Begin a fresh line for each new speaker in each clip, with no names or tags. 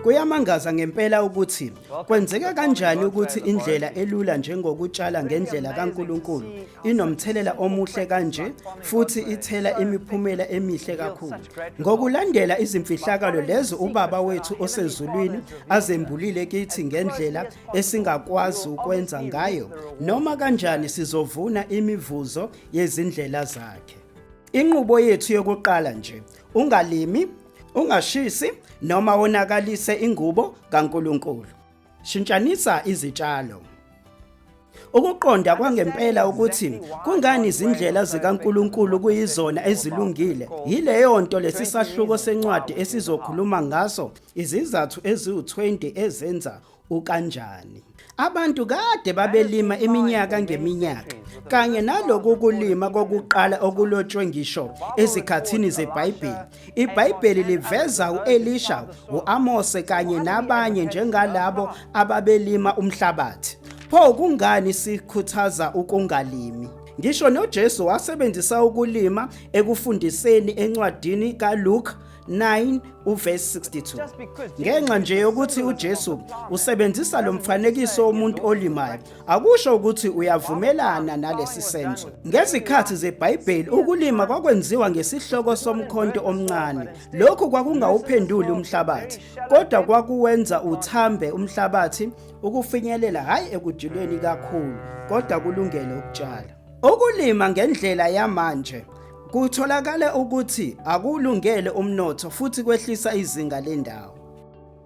Kuyamangaza ngempela ukuthi kwenzeka kanjani ukuthi indlela elula njengokutshala ngendlela kaNkulunkulu inomthelela omuhle kanje futhi ithela imiphumela emihle kakhulu. Ngokulandela izimfihlakalo lezo uBaba wethu osezulwini azembulile kithi ngendlela esingakwazi ukwenza ngayo, noma kanjani sizovuna imivuzo yezindlela zakhe. Inqubo yethu yokuqala nje, ungalimi, ungashisi noma wonakalise ingubo kaNkulunkulu. Shintshanisa izitshalo. Ukuqonda kwangempela ukuthi kungani izindlela zikaNkulunkulu kuyizona ezilungile, yileyo nto lesi sahluko sencwadi esizokhuluma ngaso, izizathu eziwu-20 ezenza ukanjani. Abantu kade babelima iminyaka ngeminyaka, kanye naloku kulima kokuqala okulotshwe ngisho ezikhathini zeBhayibheli. IBhayibheli liveza u-Elisha, u-Amose kanye nabanye njengalabo ababelima umhlabathi. Pho kungani sikhuthaza ukungalimi? Ngisho noJesu wasebenzisa ukulima ekufundiseni encwadini kaLuke 9 uverse 62. Ngenxa nje yokuthi uJesu usebenzisa lo mfanekiso womuntu olimayo, akusho ukuthi uyavumelana nalesi senzo. Ngezikhathi zeBhayibheli ukulima kwakwenziwa ngesihloko somkhonto omncane. Lokhu kwakungawuphenduli umhlabathi, kodwa kwakuwenza uthambe umhlabathi ukufinyelela hhayi ekujuleni kakhulu, kodwa kulungele ukutshala. Ukulima ngendlela yamanje kutholakale ukuthi akulungele umnotho futhi kwehlisa izinga lendawo.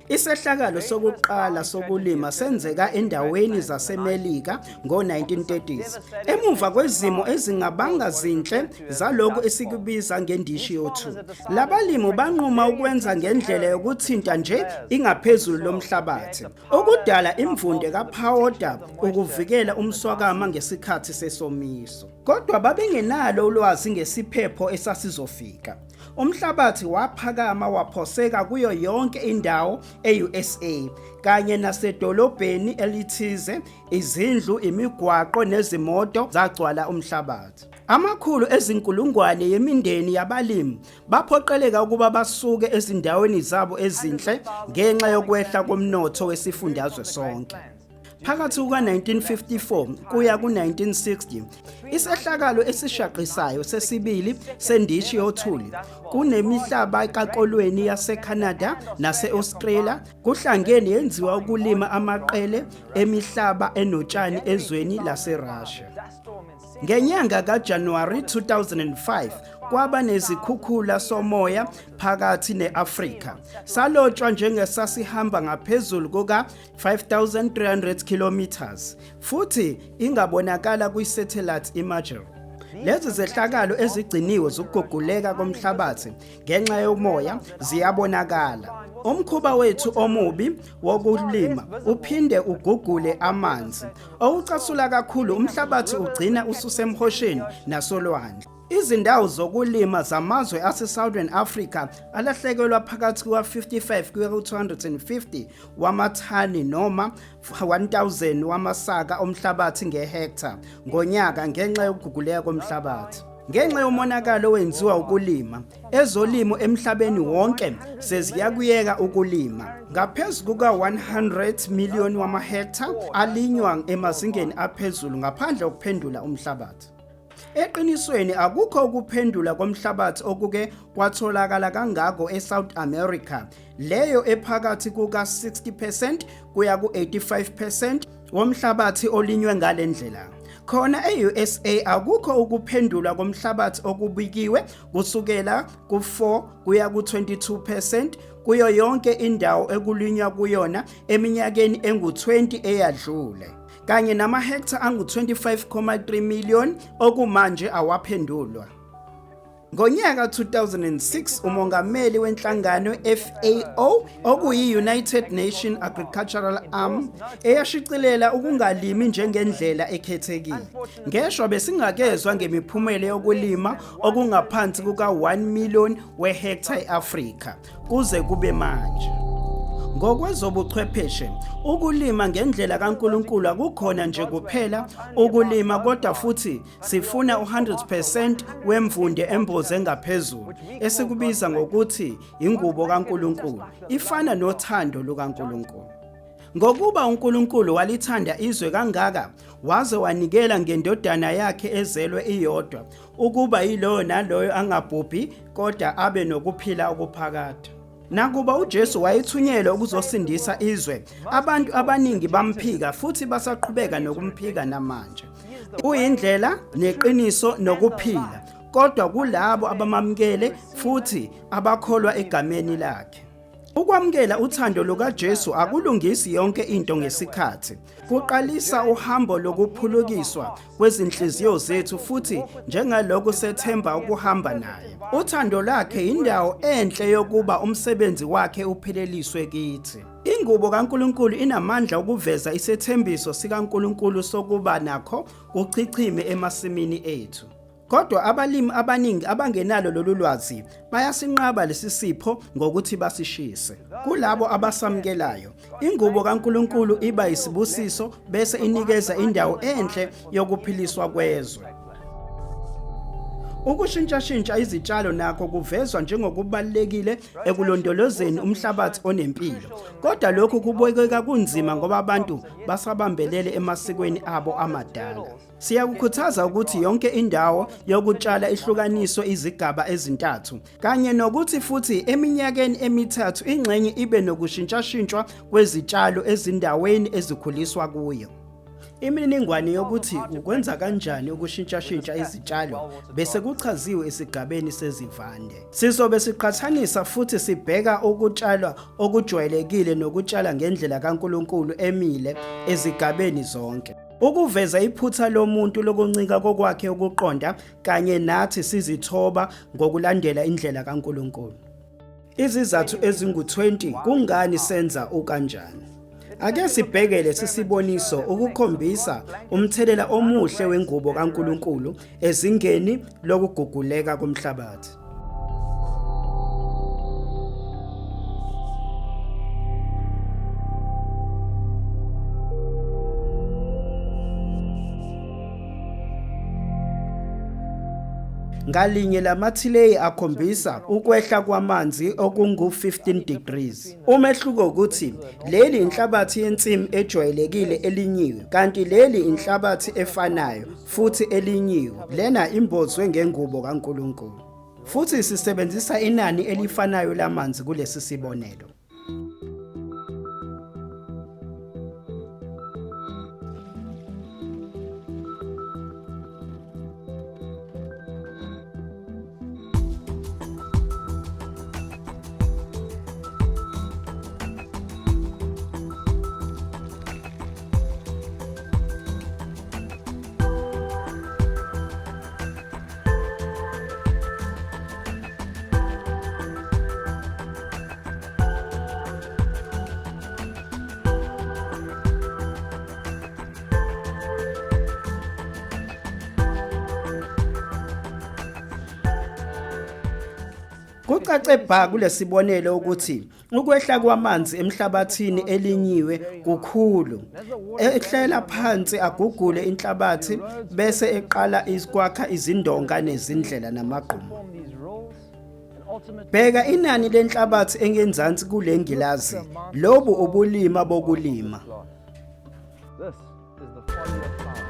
Isehlakalo sokuqala sokulima senzeka endaweni zaseMelika ngo-1930s emuva kwezimo ezingabanga zinhle zalokhu esikubiza ngendishi yothu. Labalimi banquma ukwenza ngendlela yokuthinta nje ingaphezulu lomhlabathi, okudala imvunde kaphawuda ukuvikela umswakama ngesikhathi sesomiso. Kodwa babengenalo ulwazi ngesiphepho esasizofika. Umhlabathi waphakama waphoseka kuyo yonke indawo e-USA kanye nasedolobheni elithize, izindlu, imigwaqo nezimoto zagcwala umhlabathi. Amakhulu ezinkulungwane yemindeni yabalimi baphoqeleka ukuba basuke ezindaweni zabo ezinhle ngenxa yokwehla komnotho wesifundazwe sonke. Phakathi kuka-1954 kuya ku-1960, isehlakalo esishaqisayo sesibili sendishi yothuli kunemihlaba kakolweni yaseCanada nase-Australia kuhlangene yenziwa ukulima amaqele emihlaba enotshani ezweni laseRussia. Ngenyanga kaJanuwari 2005 kwaba nezikhukhula somoya phakathi ne-Afrika. Salotshwa njengesasihamba ngaphezulu kuka 5300 kilometers futhi ingabonakala kwi-satellite imagery. Lezi zehlakalo ezigciniwe zokuguguleka komhlabathi ngenxa yomoya ziyabonakala. Umkhuba wethu omubi wokulima uphinde ugugule amanzi. Okucasula kakhulu umhlabathi ugcina ususemhosheni nasolwandle. Izindawo zokulima zamazwe ase-Southern Africa alahlekelwa phakathi kuka-55 kuya ku-250 wamathani noma 1000 wamasaka omhlabathi ngehektha ngonyaka ngenxa yokuguguleka komhlabathi. Ngenxa yomonakalo owenziwa ukulima, ezolimo emhlabeni wonke seziyakuyeka ukulima. Ngaphezu kuka-100 million wamahektha alinywa emazingeni aphezulu ngaphandle kokuphendula umhlabathi. Eqinisweni akukho ukuphendula komhlabathi okuke kwatholakala kangako eSouth America, leyo ephakathi kuka-60% kuya ku-85% womhlabathi olinywe ngale ndlela. Khona e-USA akukho ukuphendulwa komhlabathi okubikiwe kusukela ku-4 kuya ku-22% kuyo yonke indawo ekulinywa kuyona eminyakeni engu-20 eyadlule, kanye namahektha angu-25.3 million okumanje awaphendulwa. Ngonyaka 2006 umongameli wenhlangano FAO okuyi-United Nations Agricultural Arm eyashicilela ukungalimi njengendlela ekhethekile. Ngeshwa besingakezwa ngemiphumela yokulima okungaphansi kuka-1 million wehektha e-Afrika kuze kube manje. Ngokwezobuchwepheshe, ukulima ngendlela kaNkulunkulu akukhona nje kuphela ukulima kodwa futhi sifuna u-100% wemvunde emboze ngaphezulu, esikubiza ngokuthi ingubo kaNkulunkulu, ifana nothando lukaNkulunkulu. Ngokuba uNkulunkulu walithanda izwe kangaka, waze wanikela ngendodana yakhe ezelwe iyodwa, ukuba yiloyo naloyo angabhubhi kodwa abe nokuphila okuphakade. Nakuba uJesu wayethunyelwe ukuzosindisa izwe, abantu abaningi bamphika futhi basaqhubeka nokumphika namanje. Uyindlela neqiniso nokuphila, kodwa kulabo abamamukele futhi abakholwa egameni lakhe. Ukwamukela uthando lukaJesu akulungisi yonke into ngesikhathi. Kuqalisa uhambo lokuphulukiswa kwezinhliziyo zethu futhi njengalokhu sethemba ukuhamba naye. Uthando lwakhe indawo enhle yokuba umsebenzi wakhe upheleliswe kithi. Ingubo kaNkulunkulu inamandla okuveza isethembiso sikaNkulunkulu sokuba nakho kuchichime emasimini ethu. Kodwa abalimi abaningi abangenalo lolu lwazi bayasinqaba lesi sipho ngokuthi basishise. Kulabo abasamukelayo, ingubo kaNkulunkulu iba isibusiso bese inikeza indawo enhle yokuphiliswa kwezwe. Ukushintshashintsha izitshalo nakho kuvezwa njengokubalulekile ekulondolozeni umhlabathi onempilo. Kodwa lokhu kubukeka kunzima ngoba abantu basabambelele emasikweni abo amadala. Siyakukhuthaza ukuthi yonke indawo yokutshala ihlukaniswe izigaba ezintathu kanye nokuthi futhi eminyakeni emithathu ingxenye ibe nokushintshashintshwa kwezitshalo ezindaweni ezikhuliswa kuyo. Imininingwane yokuthi ukwenza kanjani ukushintshashintsha izitshalo bese kuchaziwe esigabeni sezivande. Sizobe siqhathanisa futhi sibheka ukutshalwa okujwayelekile nokutshala ngendlela kaNkulunkulu emile ezigabeni zonke. Ukuveza iphutha lomuntu lokuncika kokwakhe ukuqonda kanye nathi sizithoba ngokulandela indlela kaNkulunkulu. Izizathu ezingu-20 kungani senza ukanjani. Ake sibheke lesi siboniso ukukhombisa umthelela omuhle wengubo kaNkulunkulu ezingeni lokuguguleka komhlabathi. Ngalinye lamathileyi akhombisa ukwehla kwamanzi okungu-15 degrees. Umehluko ukuthi leli inhlabathi yensimu ejwayelekile elinyiwe kanti leli inhlabathi efanayo futhi elinyiwe. Lena imbozwe ngengubo kaNkulunkulu. Futhi sisebenzisa inani elifanayo lamanzi kulesi sibonelo. Kucace bha kulesibonelo ukuthi ukwehla kwamanzi emhlabathini elinyiwe kukhulu. Ehlela phansi agugule inhlabathi bese eqala ikwakha izindonga nezindlela namagquma. Bheka inani lenhlabathi engenzansi kule ngilazi. Lobu ubulima bokulima.
This is the folly of power.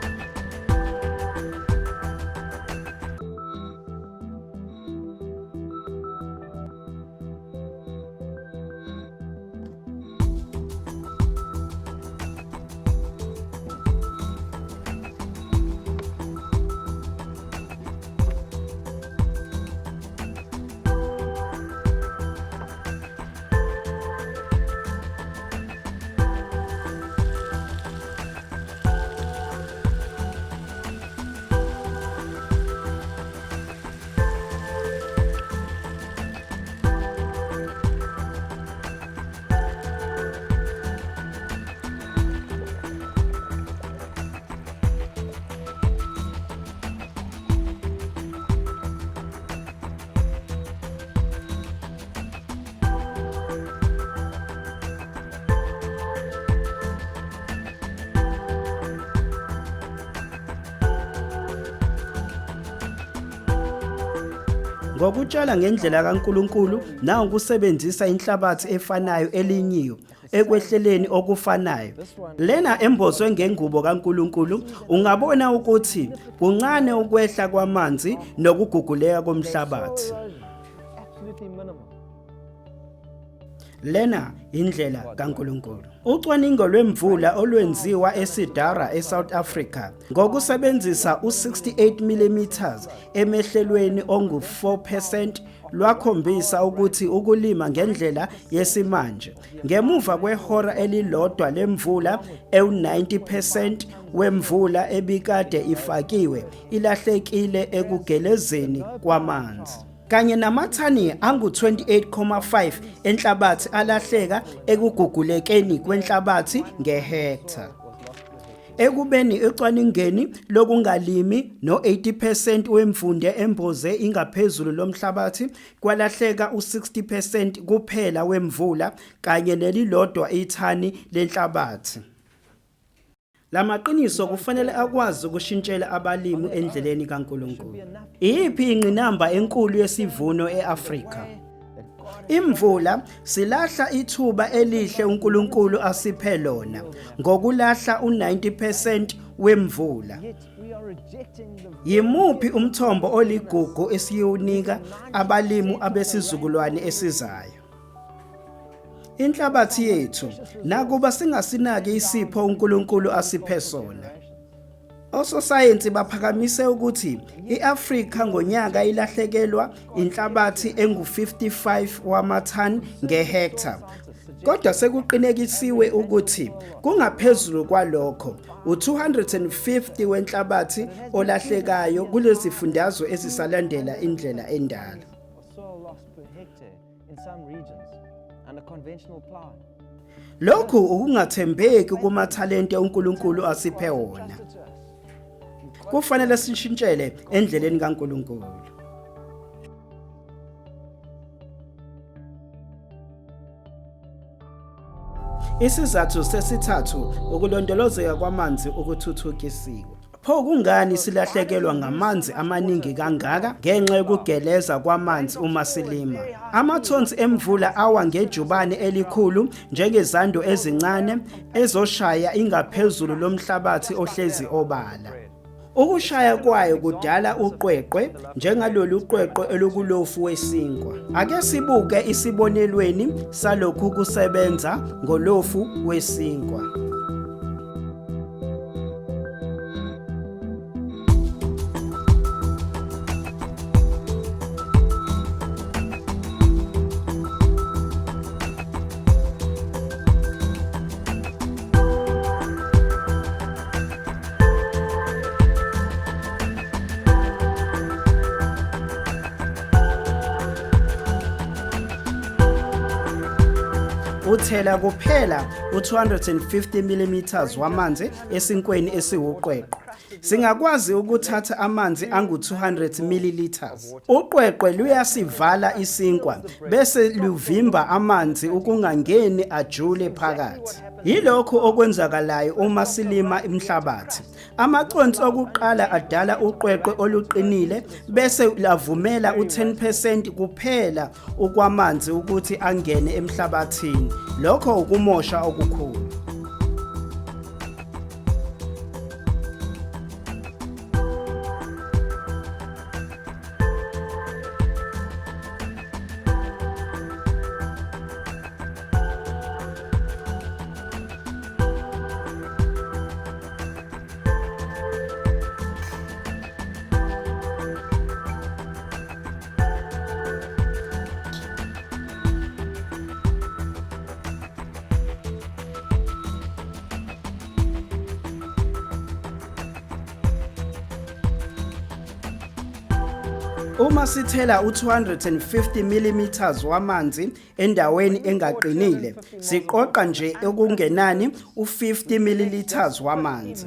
Ngokutshala ngendlela kaNkulunkulu nangokusebenzisa inhlabathi efanayo elinyiwe ekwehleleni okufanayo, lena embozwe ngengubo kaNkulunkulu, ungabona ukuthi kuncane ukwehla kwamanzi nokuguguleka komhlabathi. Lena indlela kaNkulunkulu. Ucwaningo lwemvula olwenziwa eSidara eSouth Africa ngokusebenzisa u-68 mm emehlelweni ongu-4% lwakhombisa ukuthi ukulima ngendlela yesimanje ngemuva kwehora elilodwa lemvula ewu-90% wemvula ebikade ifakiwe ilahlekile ekugelezeni kwamanzi kanye namathani angu-28.5 enhlabathi alahleka ekugugulekeni kwenhlabathi ngehektha. Ekubeni ecwaningeni lokungalimi no-80% wemvunde emboze ingaphezulu lomhlabathi kwalahleka u-60% kuphela wemvula kanye nelilodwa ithani lenhlabathi. La maqiniso kufanele akwazi ukushintshela abalimi endleleni kaNkulunkulu. Iyiphi ingqinamba enkulu yesivuno e-Afrika? Imvula silahla ithuba elihle uNkulunkulu asiphe lona ngokulahla u-90% wemvula. Yimuphi umthombo oligugu esiyowunika abalimu abesizukulwane esizayo? Inhlabathi yethu, nakuba singasinaki isipho uNkulunkulu asiphe sona. Ososayensi baphakamise ukuthi i-Afrika ngonyaka ilahlekelwa inhlabathi engu-55 wamathani ngehektha. Kodwa sekuqinekisiwe ukuthi kungaphezulu kwalokho, u-250 wenhlabathi olahlekayo kulezifundazwe ezisalandela indlela endala.
In some regions under conventional plowing.
Lokhu ukungathembeki kumathalente uNkulunkulu asiphe wona. Kufanele sishintshele endleleni kaNkulunkulu. Isizathu sesithathu ukulondolozeka kwamanzi okuthuthukisiwe. Pho kungani silahlekelwa ngamanzi amaningi kangaka ngenxa yokugeleza kwamanzi uma silima? Amathonsi emvula awa ngejubane elikhulu njengezando ezincane ezoshaya ingaphezulu lomhlabathi ohlezi obala. Ukushaya kwayo kudala uqweqwe njengalolu qweqwe olukulofu wesinkwa. Ake sibuke isibonelweni salokhu kusebenza ngolofu wesinkwa. Uthela kuphela u-250 mm wamanzi esinkweni esiwuqweqwe. Singakwazi ukuthatha amanzi angu-200 ml. Uqweqwe luyasivala isinkwa bese luvimba amanzi ukungangeni ajule phakathi. Yilokhu okwenzakalayo uma silima imhlabathi. Amaconsi okuqala adala uqweqwe oluqinile bese lavumela u-10 percent kuphela ukwamanzi ukuthi angene emhlabathini. Lokho ukumosha okukhulu. Uma sithela u-250 mm wamanzi endaweni engaqinile, siqoqa nje okungenani u-50 ml wamanzi.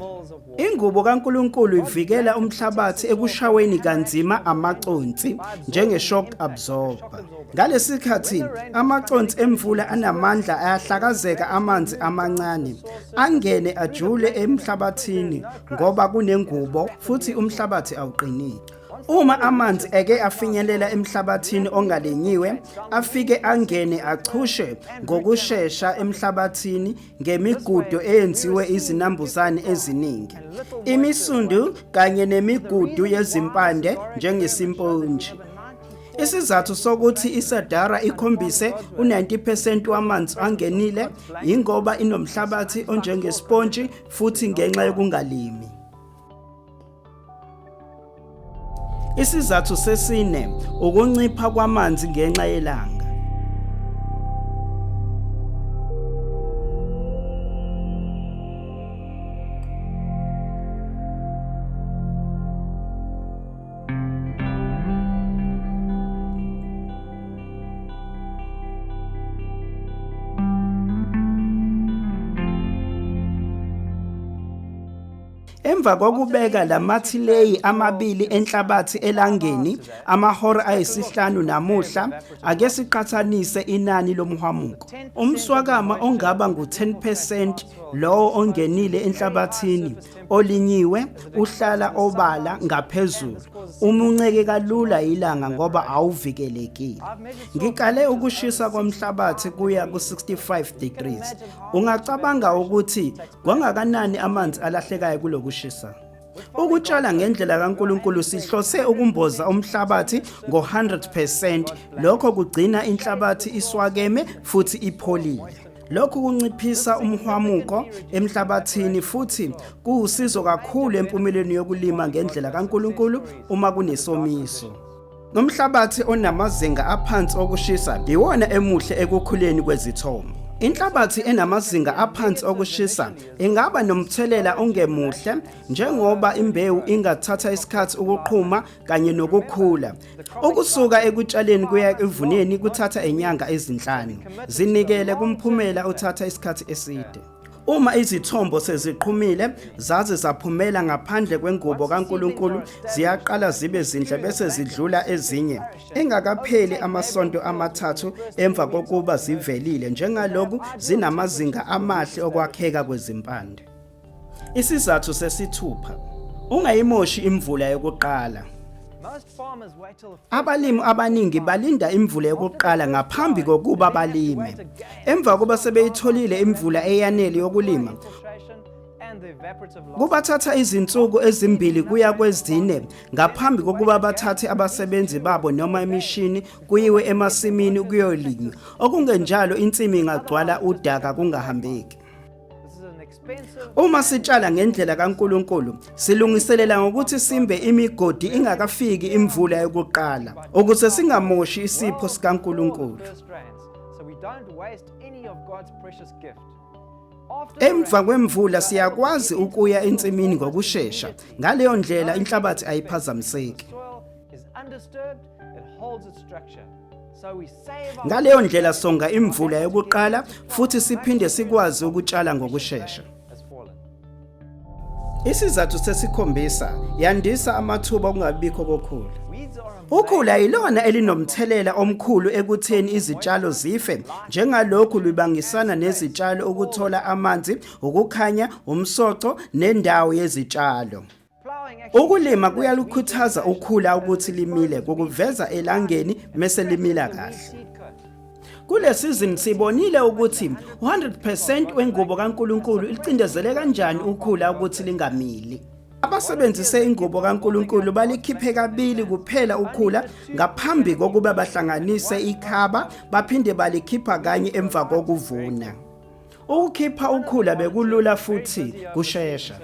Ingubo kaNkulunkulu ivikela umhlabathi ekushaweni kanzima amaconsi njenge-shock absorber. Ngalesikhathi amaconsi emvula anamandla ayahlakazeka amanzi amancane angene ajule emhlabathini ngoba kunengubo futhi umhlabathi awuqinile. Uma amanzi eke afinyelela emhlabathini ongalinyiwe, afike angene achushe ngokushesha emhlabathini ngemigudu eyenziwe izinambuzane eziningi, imisundu kanye nemigudu yezimpande njengesimponji. Isizathu sokuthi iSadara ikhombise u-90% wamanzi angenile yingoba inomhlabathi onjengespontshi futhi ngenxa yokungalimi. Isizathu sesine ukuncipha kwamanzi ngenxa yelanga. Emva kokubeka la mathileyi amabili enhlabathi elangeni amahora ayisihlanu namuhla, ake siqhathanise inani lomhwamuko. Umswakama ongaba ngu-10 percent lowo ongenile enhlabathini olinyiwe uhlala obala ngaphezulu umunceke kalula ilanga ngoba awuvikelekile. Ngikale ukushisa komhlabathi kuya ku-65 degrees. Ungacabanga ukuthi Kwangakanani amanzi alahlekayo kulokushisa? Ukutshala ngendlela kaNkulunkulu sihlose ukumboza umhlabathi ngo-100%, lokho kugcina inhlabathi iswakeme futhi ipholile. Lokhu kunciphisa umhwamuko emhlabathini futhi kuwusizo kakhulu empumelelweni yokulima ngendlela kaNkulunkulu uma kunesomiso. Nomhlabathi onamazinga aphansi okushisa iwona emuhle ekukhuleni kwezithombo. Inhlabathi enamazinga aphansi okushisa ingaba nomthelela ongemuhle njengoba imbewu ingathatha isikhathi ukuqhuma kanye nokukhula. Ukusuka ekutshaleni kuya ekuvuneni kuthatha inyanga ezinhlanu. Zinikele kumphumela othatha isikhathi eside. Uma izithombo seziqhumile zaze zaphumela ngaphandle kwengubo kaNkulunkulu ziyaqala zibe zinhle bese zidlula ezinye engakapheli amasonto amathathu emva kokuba zivelile njengaloku zinamazinga amahle okwakheka kwezimpande. Isizathu sesithupha, ungayimoshi imvula yokuqala. Abalimi abaningi balinda imvula yokuqala ngaphambi kokuba balime. Emva kokuba sebeyitholile imvula eyanele yokulima, kubathatha izinsuku ezimbili kuya kwezine ngaphambi kokuba bathathe abasebenzi babo noma imishini kuyiwe emasimini ukuyolinywa. Okungenjalo insimi ingagcwala udaka kungahambeki. Uma sitshala ngendlela kaNkulunkulu, silungiselela ngokuthi simbe imigodi ingakafiki imvula yokuqala, ukuze singamoshi isipho sikaNkulunkulu. Emva kwemvula siyakwazi ukuya ensimini ngokushesha. Ngaleyo ndlela inhlabathi ayiphazamiseki. Ngaleyo ndlela songa imvula yokuqala futhi siphinde sikwazi ukutshala ngokushesha. Isizathu sesikhombisa yandisa amathuba okungabikho kokhula. Ukhula yilona elinomthelela omkhulu ekutheni izitshalo zife njengalokhu lubangisana nezitshalo ukuthola amanzi, ukukhanya, umsoco nendawo yezitshalo. Ukulima kuyalukhuthaza ukhula ukuthi limile kukuveza elangeni mese limila kahle. Kule season sibonile ukuthi 100% wengubo kaNkuluNkulu licindezele kanjani ukhula ukuthi lingamili. Abasebenzise ingubo kaNkuluNkulu balikhiphe kabili kuphela ukhula ngaphambi kokuba bahlanganise ikhaba baphinde balikhipha kanye emva kokuvuna. Ukukhipha ukhula bekulula futhi kushesha.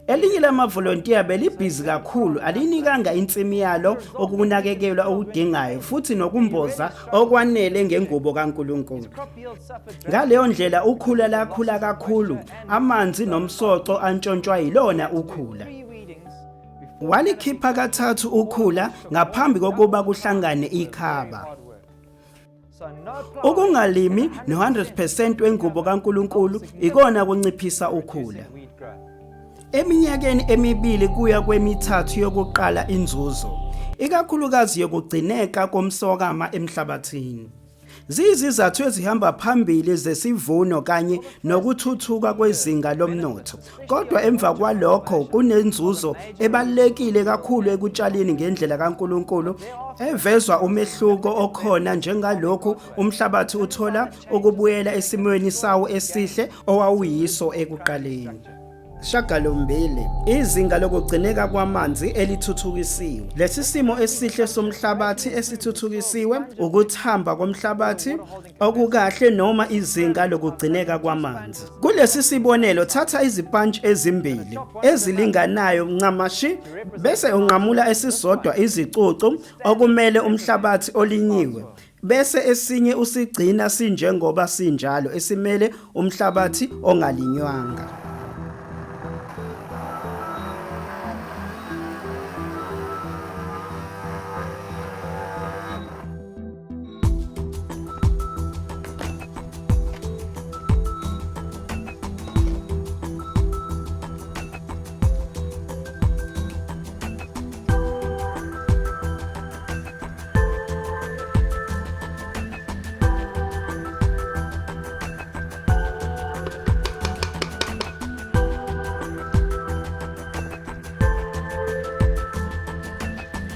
Elinye lamavolontiya belibhizi kakhulu alinikanga insimi yalo okunakekelwa okudingayo futhi nokumboza okwanele ngengubo kaNkulunkulu. Ngaleyo ndlela ukhula lakhula kakhulu, amanzi nomsoco antshontshwa yilona ukhula. Walikhipha kathathu ukhula ngaphambi kokuba kuhlangane ikhaba. Ukungalimi no-100% wengubo kaNkulunkulu ikona kunciphisa ukhula. Eminyakeni emibili kuya kwemithathu yokuqala inzuzo, ikakhulukazi yokugcineka komsokama emhlabathini. Ziyizizathu ezihamba phambili zesivuno kanye nokuthuthuka kwezinga lomnotho. Kodwa emva kwalokho kunenzuzo ebalulekile kakhulu ekutshaleni ngendlela kaNkulunkulu evezwa umehluko okhona njengalokhu umhlabathi uthola ukubuyela esimweni sawo esihle owawuyiso ekuqaleni. Shagalombili, izinga lokugcineka kwamanzi elithuthukisiwe. Lesi simo esihle somhlabathi esithuthukisiwe, ukuthamba komhlabathi okukahle noma izinga lokugcineka kwamanzi. Kulesi sibonelo thatha izipantshi ezimbili ezilinganayo ncamashi bese unqamula esisodwa izicucu okumele umhlabathi olinyiwe bese esinye usigcina sinjengoba sinjalo esimele umhlabathi ongalinywanga.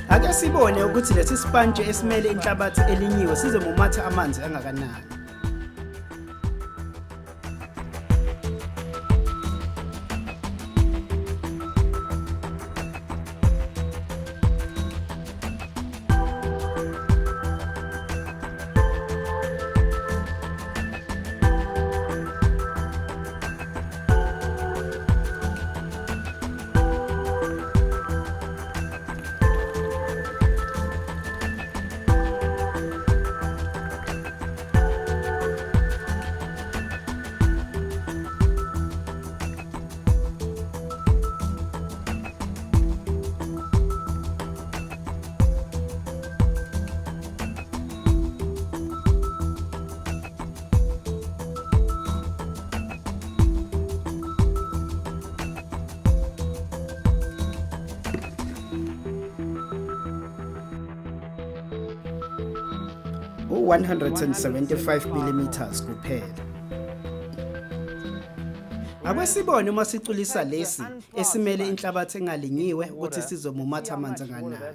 Ake sibone ukuthi lesi sipantshi esimele inhlabathi elinyiwe sizomumatha amanzi angakanani. U-175 mm kuphela. Ake sibone uma sicwilisa lesi esimele inhlabathi engalinyiwe ukuthi sizomumatha amanzi anganani.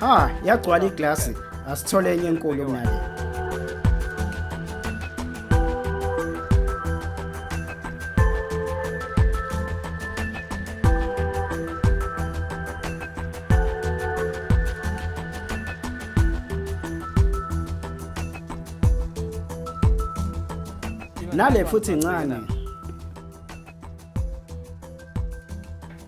Ha, yagcwala iglasi. Asithole enye enkulu kunale. Nale futhi incane.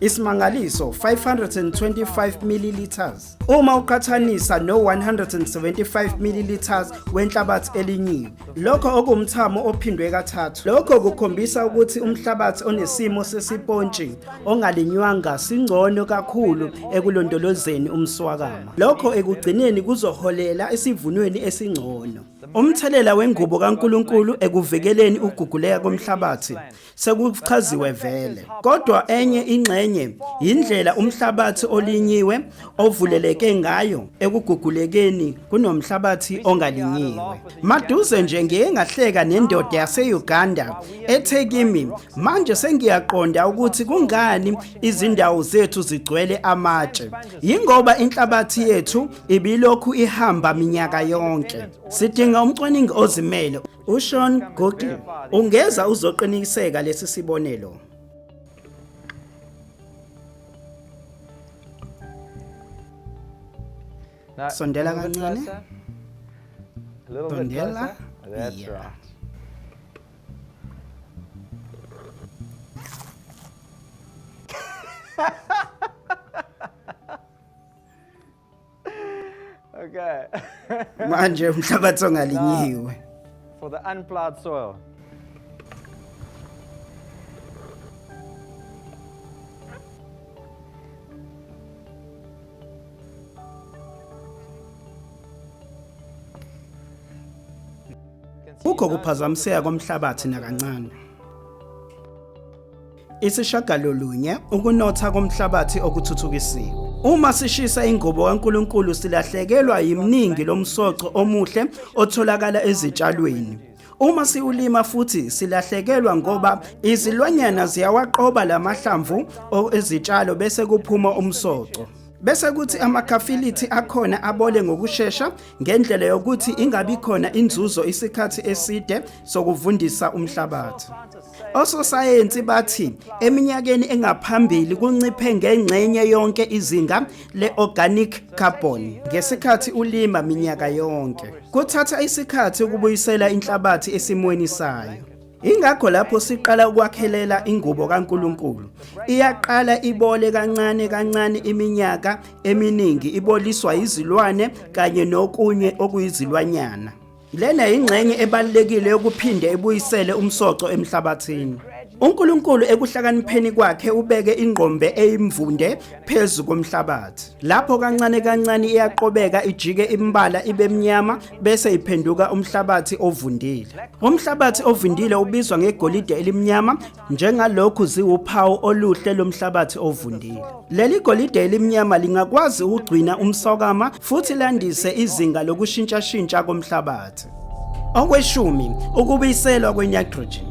Isimangaliso 525 milliliters uma uqhathanisa no-175 milliliters wenhlabathi elinyiwe, lokho okuwumthamo ophindwe kathathu. Lokho kukhombisa ukuthi umhlabathi onesimo sesipontshi ongalinywanga singcono kakhulu ekulondolozeni umswakama. Lokho ekugcineni kuzoholela esivunweni esingcono. Umthelela wengubo kaNkulunkulu ekuvikeleni ukuguguleka komhlabathi sekuchaziwe vele. Kodwa enye ingxenye yindlela umhlabathi olinyiwe ovuleleke ngayo ekugugulekeni kunomhlabathi ongalinyiwe. Maduze nje ngiye ngahleka nendoda yase-Uganda ethe kimi, manje sengiyaqonda ukuthi kungani izindawo zethu zigcwele amatshe. Yingoba inhlabathi yethu ibilokhu ihamba minyaka yonke. Sidinga umcwaningi ozimele, uSean Google, ungeza uzoqiniseka lesi sibonelo. Sondela kancane. Sondela. Yeah.
Okay.
Manje umhlabathi ongalinyiwe.
For the unplowed soil.
Kukho kuphazamiseka komhlabathi nakancane. Isishagalolunye ukunotha komhlabathi okuthuthukisiwe. Uma sishisa ingubo kaNkulunkulu silahlekelwa yiminingi lomsoco omuhle otholakala ezitshalweni. Uma siwulima futhi silahlekelwa ngoba izilwanyana ziyawaqoba lamahlamvu ezitshalo bese kuphuma umsoco. Bese kuthi amakhafilithi akhona abole ngokushesha ngendlela yokuthi ingabi khona inzuzo isikhathi eside sokuvundisa umhlabathi. Ososayensi bathi eminyakeni engaphambili kunciphe ngengxenye yonke izinga le-organic carbon ngesikhathi ulima minyaka yonke. Kuthatha isikhathi ukubuyisela inhlabathi esimweni sayo. Ingakho lapho siqala ukwakhelela ingubo kaNkuluNkulu, iyaqala ibole kancane kancane iminyaka eminingi iboliswa izilwane kanye nokunye okuyizilwanyana. Lena yingxenye ebalulekile yokuphinde ibuyisele umsoco emhlabathini. UNkulunkulu ekuhlakanipheni kwakhe ubeke ingqombe eyimvunde phezu komhlabathi. Lapho kancane kancane iyaqobeka ijike imbala ibe mnyama bese iphenduka umhlabathi ovundile. Umhlabathi ovundile ubizwa ngegolide elimnyama njengalokhu ziwuphawu oluhle lomhlabathi ovundile. Leli golide elimnyama lingakwazi ukugcina umsokama futhi landise izinga lokushintshashintsha komhlabathi. Okweshumi, ukubuyiselwa kwe-nitrogen.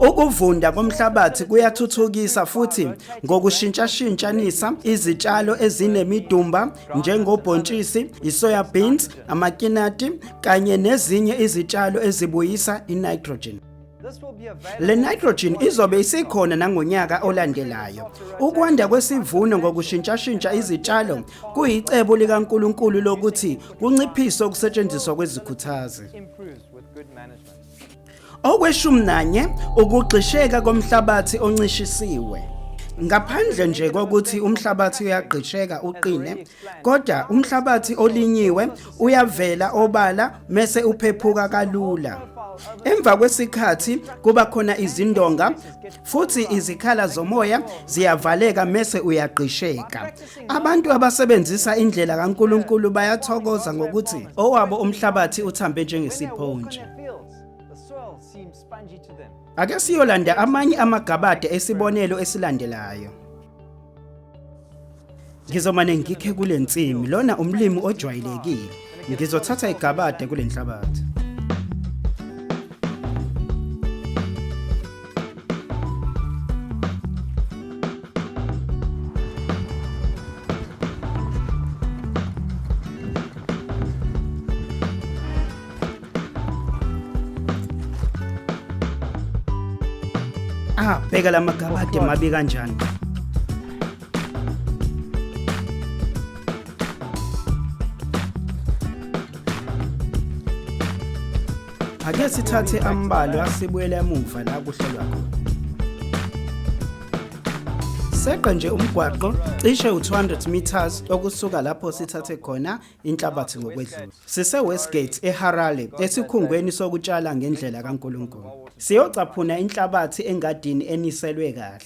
Ukuvunda komhlabathi kuyathuthukisa futhi ngokushintshashintshanisa izitshalo ezinemidumba njengobhontshisi, i-soya beans, amakinati kanye nezinye izitshalo ezibuyisa i-nitrogen. Le nitrogen izobe isikhona nangonyaka olandelayo. Ukwanda kwesivuno ngokushintshashintsha izitshalo kuyicebo likaNkulunkulu lokuthi kunciphise ukusetshenziswa kwezikhuthazi. Okweshumi nanye ukugxisheka komhlabathi oncishisiwe. Ngaphandle nje kokuthi umhlabathi uyagqisheka uqine, kodwa umhlabathi olinyiwe uyavela obala mese uphephuka kalula. Emva kwesikhathi kuba khona izindonga futhi izikhala zomoya ziyavaleka mese uyagqisheka. Abantu abasebenzisa indlela kaNkulunkulu bayathokoza ngokuthi owabo umhlabathi uthambe njengesipontshi. Ake siyolanda amanye amagabade esibonelo esilandelayo. Ngizomane ngikhe kule nsimi, lona umlimi ojwayelekile. Ngizothatha igabade kule nhlabathi. Ah, bheka lamagabade mabi kanjani. Ake sithathe ambalwa sibuyele emuva la kuhlelwa khona. Seqa nje umgwaqo cishe u-200 meters okusuka lapho sithathe khona inhlabathi ngokwedlula. Sise-Westgate eHarare esikhungweni sokutshala ngendlela kaNkulunkulu. Siyocaphuna inhlabathi engadini eniselwe kahle.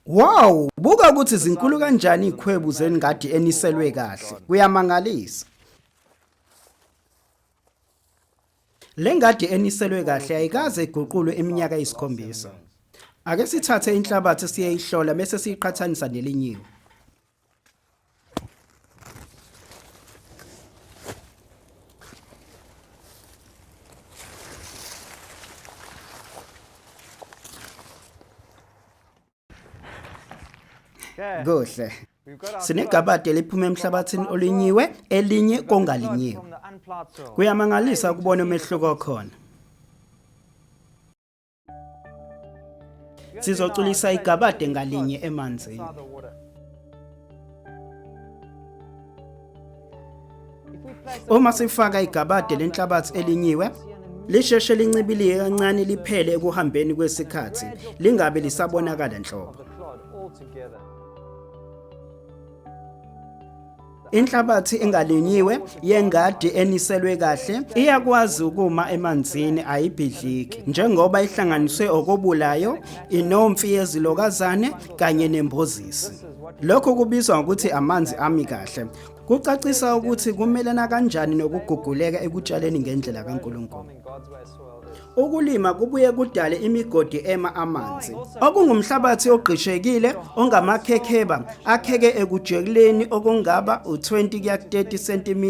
Wow, buka ukuthi zinkulu kanjani ikhwebu zengadi eniselwe kahle. Kuyamangalisa. Le ngadi eniselwe kahle ayikaze iguqulwe iminyaka eyisikhombisa. Ake sithathe inhlabathi siyeyihlola bese siyiqhathanisa nelinyiwe. Kuhle. Sinegabade eliphuma emhlabathini olinyiwe elinye kongalinyiwe. Kuyamangalisa ukubona umehluko okhona. Sizocwilisa igabade ngalinye emanzini. Uma sifaka igabade lenhlabathi elinyiwe, lisheshe lincibilike kancane liphele ekuhambeni kwesikhathi, lingabe lisabonakala nhlobo. Inhlabathi engalinyiwe yengadi eniselwe kahle iyakwazi ukuma emanzini ayibhidliki njengoba ihlanganiswe okobulayo, inomfi yezilokazane kanye nembozisi. Lokhu kubizwa ngokuthi amanzi ami kahle. Kucacisa ukuthi kumelana kanjani nokuguguleka ekutshaleni ngendlela kaNkulunkulu. Ukulima kubuye kudale imigodi ema amanzi, okungumhlabathi ogqishekile ongamakhekheba akheke ekujekuleni okungaba u-20 kuya ku-30 cm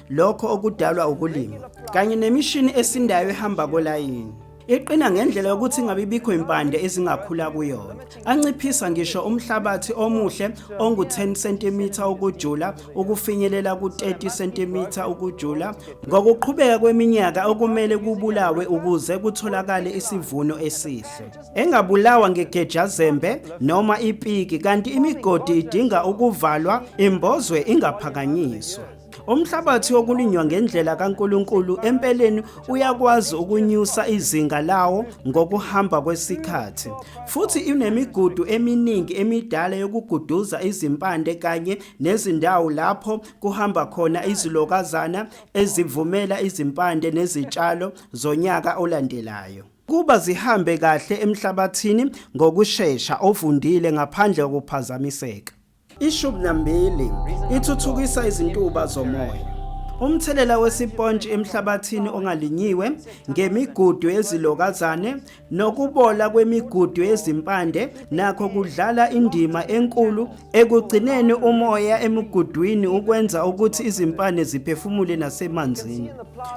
lokho okudalwa ukulima, kanye nemishini esindayo ehamba kolayini. Iqina ngendlela yokuthi ingabi bikho impande ezingakhula kuyona. Anciphisa ngisho umhlabathi omuhle ongu-10 cm ukujula ukufinyelela ku-30 cm ukujula ngokuqhubeka kweminyaka okumele kubulawe ukuze kutholakale isivuno esihle. Engabulawa ngegejazembe noma ipiki kanti imigodi idinga ukuvalwa imbozwe ingaphakanyiswa. Umhlabathi wokulinywa ngendlela kaNkulunkulu empeleni uyakwazi ukunyusa izinga lawo ngokuhamba kwesikhathi futhi inemigudu eminingi emidala yokuguduza izimpande kanye nezindawo lapho kuhamba khona izilokazana ezivumela izimpande nezitshalo zonyaka olandelayo kuba zihambe kahle emhlabathini ngokushesha ovundile ngaphandle kokuphazamiseka. 12 ithuthukisa izintuba zomoya. Umthelela wesipontshi emhlabathini ongalinyiwe ngemigudu yezilokazane nokubola kwemigudu yezimpande nakho kudlala indima enkulu ekugcineni umoya emigudwini ukwenza ukuthi izimpande ziphefumule nasemanzini.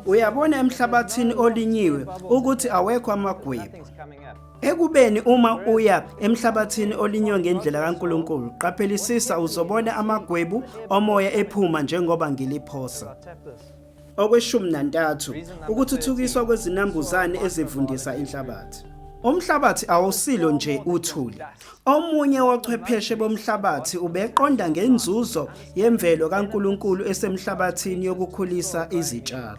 Uyabona emhlabathini olinyiwe ukuthi awekho amagwebu. Ekubeni uma uya emhlabathini olinywe ngendlela kaNkulunkulu, qaphelisisa uzobona amagwebu omoya ephuma njengoba ngiliphosa. Okweshumi nantathu, ukuthuthukiswa kwezinambuzane ezivundisa inhlabathi. Umhlabathi awusilo nje uthuli. Omunye wochwepheshe bomhlabathi ubeqonda ngenzuzo yemvelo kaNkulunkulu esemhlabathini yokukhulisa izitshalo.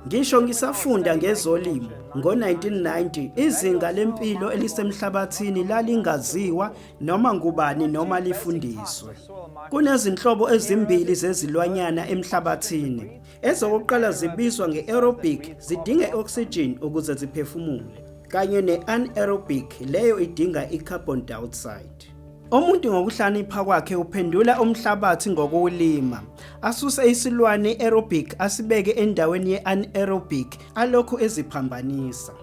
Ngisho ngisafunda ngezolimo ngo-1990 izinga lempilo elisemhlabathini lalingaziwa noma ngubani noma lifundiswe. Kunezinhlobo ezimbili zezilwanyana emhlabathini. Ezokuqala zibizwa nge-aerobic zidinga i-oxygen ukuze ziphefumule, kanye ne-anaerobic leyo idinga i-carbon dioxide. Umuntu ngokuhlanipha kwakhe uphendula umhlabathi ngokuwulima, asuse isilwane i-aerobic asibeke endaweni ye-anaerobic alokhu eziphambanisa.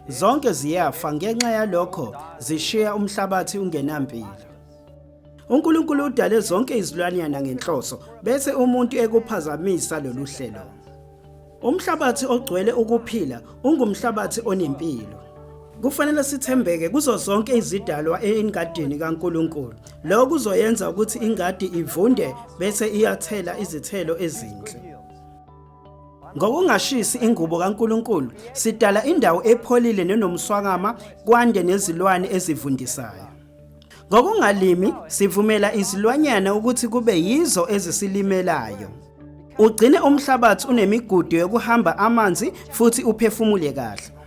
Zonke ziyafa ngenxa yalokho zishiya umhlabathi ungenampilo. UNkulunkulu udale zonke izilwanyana ngenhloso bese umuntu ekuphazamisa lolu hlelo. Umhlabathi ogcwele ukuphila ungumhlabathi onempilo. Kufanele sithembeke kuzo zonke izidalwa engadini kaNkulunkulu. Lokho kuzoyenza ukuthi ingadi ivunde bese iyathela izithelo ezinhle. Ngokungashisi ingubo kaNkulunkulu, sidala indawo epholile nenomswakama kwande nezilwane ezivundisayo. Ngokungalimi sivumela izilwanyana ukuthi kube yizo ezisilimelayo. Ugcine umhlabathi unemigudu yokuhamba amanzi futhi uphefumule kahle.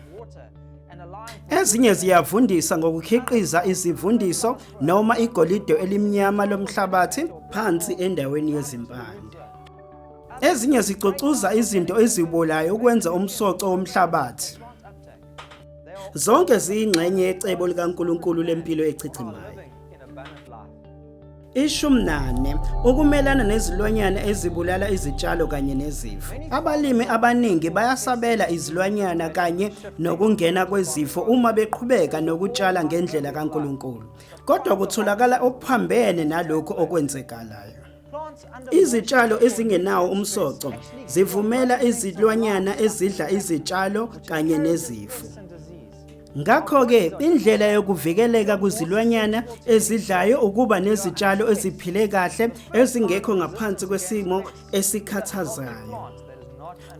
Ezinye ziyavundisa ngokukhiqiza izivundiso noma igolide elimnyama lomhlabathi phansi endaweni yezimpande. Ezinye zicucuza izinto ezibolayo ukwenza umsoco womhlabathi. Zonke ziyingxenye yecebo likaNkulunkulu lempilo echichimayo. 14 ukumelana nezilwanyana ezibulala izitshalo kanye nezifo. Abalimi abaningi bayasabela izilwanyana kanye nokungena kwezifo uma beqhubeka nokutshala ngendlela kaNkulunkulu. Kodwa kutholakala okuphambene nalokhu okwenzekalayo. Izitshalo ezingenawo umsoco zivumela izilwanyana ezidla izitshalo kanye nezifo. Ngakho-ke indlela yokuvikeleka kwizilwanyana ezidlayo ukuba nezitshalo eziphile kahle ezingekho ngaphansi kwesimo esikhathazayo.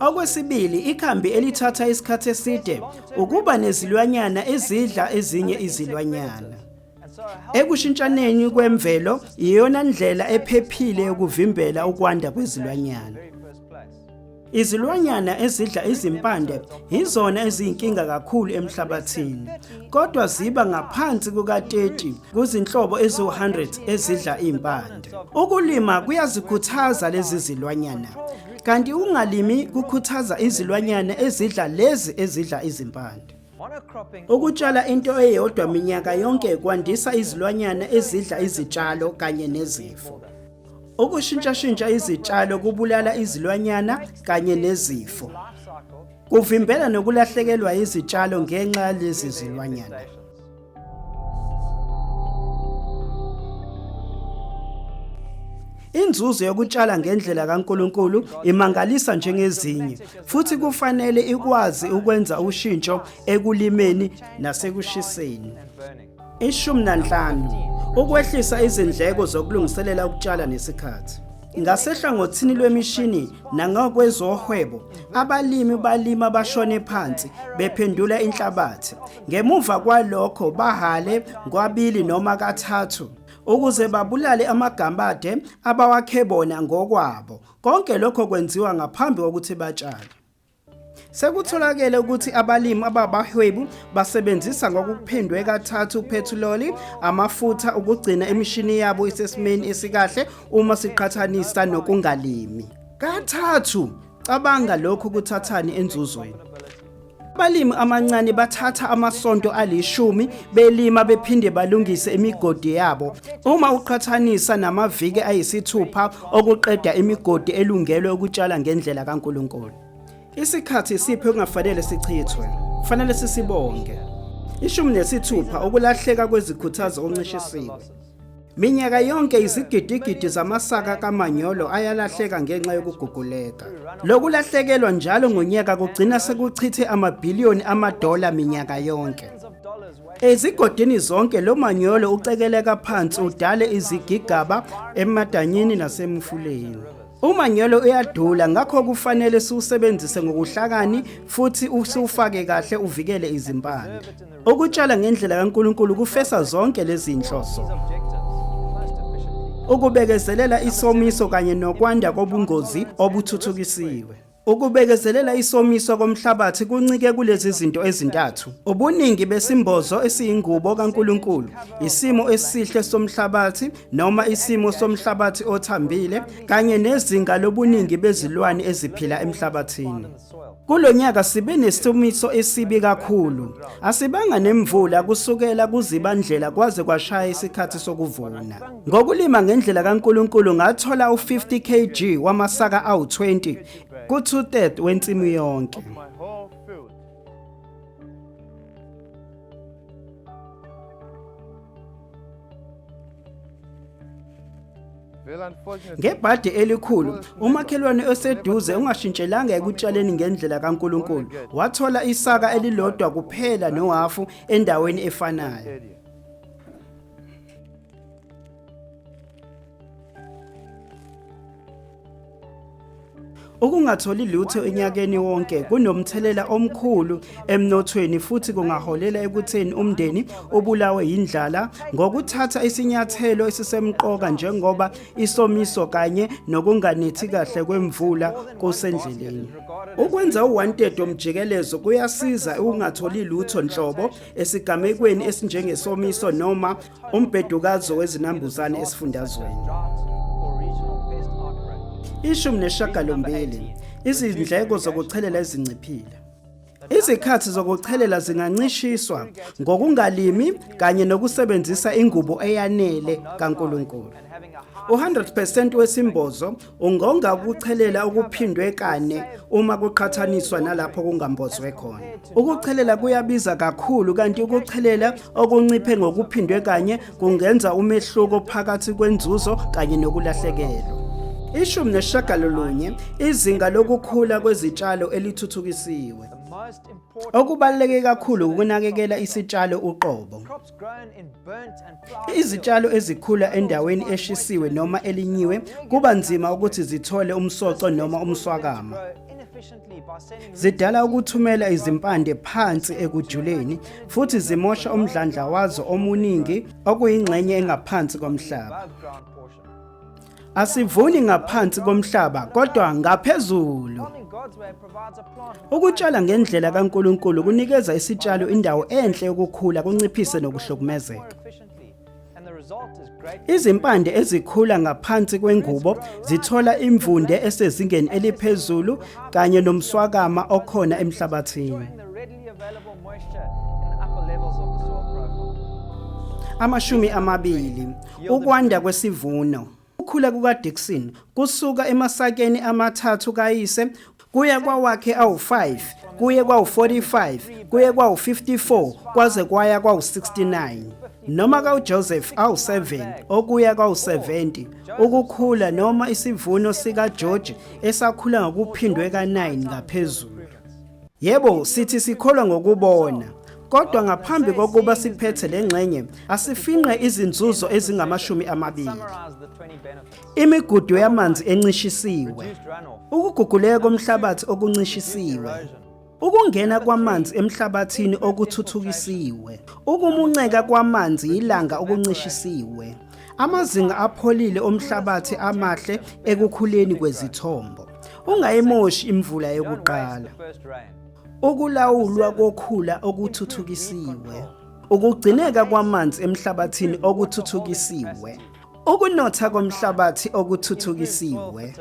Okwesibili, ikhambi elithatha isikhathi eside ukuba nezilwanyana ezidla ezinye izilwanyana. Ekushintshaneni kwemvelo iyona ndlela ephephile yokuvimbela ukwanda kwezilwanyana. Izilwanyana ezidla izimpande yizona eziyinkinga kakhulu emhlabathini, kodwa ziba ngaphansi kuka-30 kuzinhlobo eziwu-100 ezidla impande. Ukulima kuyazikhuthaza lezi zilwanyana, kanti ukungalimi kukhuthaza izilwanyana ezidla lezi ezidla izimpande. Ukutshala into eyodwa minyaka yonke kwandisa izilwanyana ezidla izitshalo kanye nezifo. Ukushintshashintsha izitshalo kubulala izilwanyana kanye nezifo. Kuvimbela nokulahlekelwa izitshalo ngenxa yalezi zilwanyana. Inzuzo yokutshala ngendlela kaNkulunkulu imangalisa njengezinye futhi kufanele ikwazi ukwenza ushintsho ekulimeni nasekushiseni. 15 ukwehlisa izindleko zokulungiselela ukutshala nesikhathi. Ngasehlangothini lwemishini nangakwezohwebo, abalimi balima bashone phansi bephendula inhlabathi. Ngemuva kwalokho bahale kwabili noma kathathu ukuze babulale amagambade abawakhe bona ngokwabo. Konke lokho kwenziwa ngaphambi kokuthi batshale. Sekutholakele ukuthi abalimi ababahwebu basebenzisa ngokuphindwe kathathu uphethiloli, amafutha ukugcina imishini yabo isesimeni esikahle uma siqhathanisa nokungalimi. Kathathu! Cabanga lokhu kuthathani enzuzweni. Abalimi amancane bathatha amasonto alishumi belima bephinde balungise imigodi yabo uma uqhathanisa namaviki ayisithupha okuqeda imigodi elungelwe ukutshala ngendlela kaNkulunkulu. Isikhathi isipho okungafanele sichithwe, kufanele sisibonge. 16 ukulahleka kwezikhuthazo okuncishisiwe. Minyaka yonke izigidigidi zamasaka kamanyolo ayalahleka ngenxa yokuguguleka. Lokulahlekelwa njalo ngonyaka kugcina sekuchithe amabhiliyoni amadola minyaka yonke. Ezigodini zonke lo manyolo ucekeleka phansi udale izigigaba emadanyini nasemifuleni. Umanyolo uyadula ngakho kufanele siwusebenzise ngokuhlakani futhi usiwufake kahle uvikele izimpande. Ukutshala ngendlela kaNkulunkulu kufesa zonke lezi zinhloso. Ukubekezelela isomiso kanye nokwanda kobungozi obuthuthukisiwe. Ukubekezelela isomiso komhlabathi kuncike kulezi zinto ezintathu: ubuningi besimbozo esiyingubo kaNkulunkulu, isimo esihle somhlabathi noma isimo somhlabathi othambile, kanye nezinga lobuningi bezilwane eziphila emhlabathini. Kulo nyaka sibe nesomiso esibi kakhulu. Asibanga nemvula kusukela kuZibandlela kwaze kwashaya isikhathi sokuvuna. Ngokulima ngendlela kaNkulunkulu ngathola u-50 kg wamasaka awu-20 ku-two-third wensimu yonke. Ngebhadi elikhulu, umakhelwane oseduze ungashintshelanga ekutshaleni ngendlela kaNkulunkulu wathola isaka elilodwa kuphela nohafu endaweni efanayo. Ukungatholi lutho enyakeni wonke kunomthelela omkhulu emnothweni futhi kungaholela ekutheni umndeni ubulawe yindlala ngokuthatha isinyathelo esisemqoka njengoba isomiso kanye nokunganethi kahle kwemvula kusendleleni. Ukwenza u-wanted womjikelezo kuyasiza ukungatholi lutho nhlobo esigamekweni esinjengesomiso noma umbhedukazo wezinambuzane esifundazweni. 18 Izindleko zokuchelela ezinciphile. Izikhathi zokuchelela zingancishiswa ngokungalimi kanye nokusebenzisa ingubo eyanele kaNkulunkulu. U-100% wesimbozo Ungonga ukuchelela okuphindwe kane uma kuqhathaniswa nalapho kungambozwe khona. Ukuchelela kuyabiza kakhulu kanti ukuchelela okunciphe ngokuphindwe kanye kungenza umehluko phakathi kwenzuzo kanye nokulahlekelwa. 19 Izinga lokukhula kwezitshalo elithuthukisiwe. Okubaluleke kakhulu ukunakekela isitshalo uqobo. Izitshalo ezikhula endaweni eshisiwe noma elinyiwe kuba nzima ukuthi zithole umsoco noma umswakama. Zidala ukuthumela izimpande phansi ekujuleni futhi zimosha umdlandla wazo omuningi okuyingxenye engaphansi komhlaba. Asivuni ngaphansi komhlaba kodwa ngaphezulu. Ukutshala ngendlela kaNkulunkulu kunikeza isitshalo indawo enhle yokukhula kunciphise nokuhlukumezeka. Izimpande ezikhula ngaphansi kwengubo zithola imvunde esezingeni eliphezulu kanye nomswakama okhona emhlabathini. 20 ukwanda kwesivuno. Ukukhula kukaDickson kusuka emasakeni amathathu kayise kuya kwawakhe awu-5 kuye kwawu-45 kuye kwawu-54 kwaze kwaya kwawu-69 noma kawu-Joseph awu-7 okuya kwawu-70 ukukhula noma isivuno sikaGeorge esakhula ngokuphindwe ka-9 ngaphezulu. Yebo, sithi sikholwa ngokubona. Kodwa ngaphambi kokuba siphethe le ngxenye, asifinqe izinzuzo ezingama-20. Imigudu yamanzi encishisiwe, ukuguguleka komhlabathi okuncishisiwe, ukungena kwamanzi emhlabathini okuthuthukisiwe, ukumunceka kwamanzi yilanga okuncishisiwe, amazinga apholile omhlabathi amahle ekukhuleni kwezithombo. Ungayimoshi imvula yokuqala. Ukulawulwa kokhula okuthuthukisiwe. Ukugcineka kwamanzi emhlabathini okuthuthukisiwe. Ukunotha komhlabathi okuthuthukisiwe.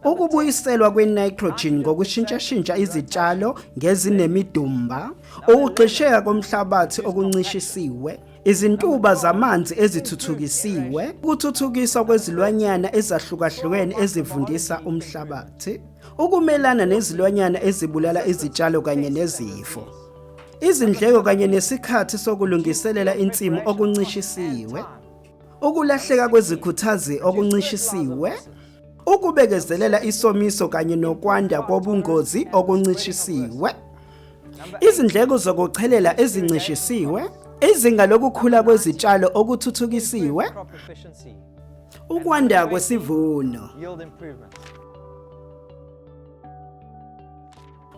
Ukubuyiselwa kwe-nitrogen ngokushintshashintsha izitshalo ngezinemidumba, ukugxisheka komhlabathi okuncishisiwe, izintuba zamanzi ezithuthukisiwe, ukuthuthukiswa kwezilwanyana ezahlukahlukene ezivundisa umhlabathi, ukumelana nezilwanyana ezibulala izitshalo kanye nezifo. Izindleko kanye nesikhathi sokulungiselela insimu okuncishisiwe, ukulahleka kwezikhuthazi okuncishisiwe, ukubekezelela isomiso kanye nokwanda kobungozi okuncishisiwe, izindleko zokuchelela ezincishisiwe, izinga lokukhula kwezitshalo okuthuthukisiwe, ukwanda kwesivuno.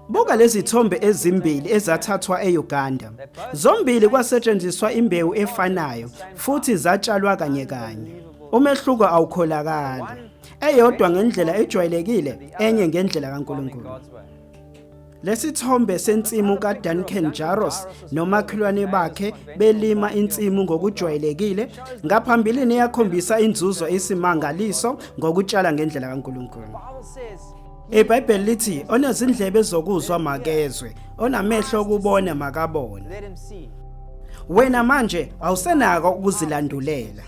Buka lezi thombe ezimbili ezathathwa e-Uganda. Zombili kwasetshenziswa imbewu efanayo futhi zatshalwa kanye kanye. Umehluko awukholakali. Eyodwa ngendlela ejwayelekile, enye ngendlela kaNkulunkulu. Lesithombe sensimu kaDuncan Jaros nomakhelwane bakhe belima insimu ngokujwayelekile ngaphambilini yakhombisa inzuzo eyisimangaliso ngokutshala ngendlela kaNkulunkulu. IBhayibheli lithi onezindlebe zokuzwa makezwe, onamehlo okubona makabone. Wena manje awusenako ukuzilandulela.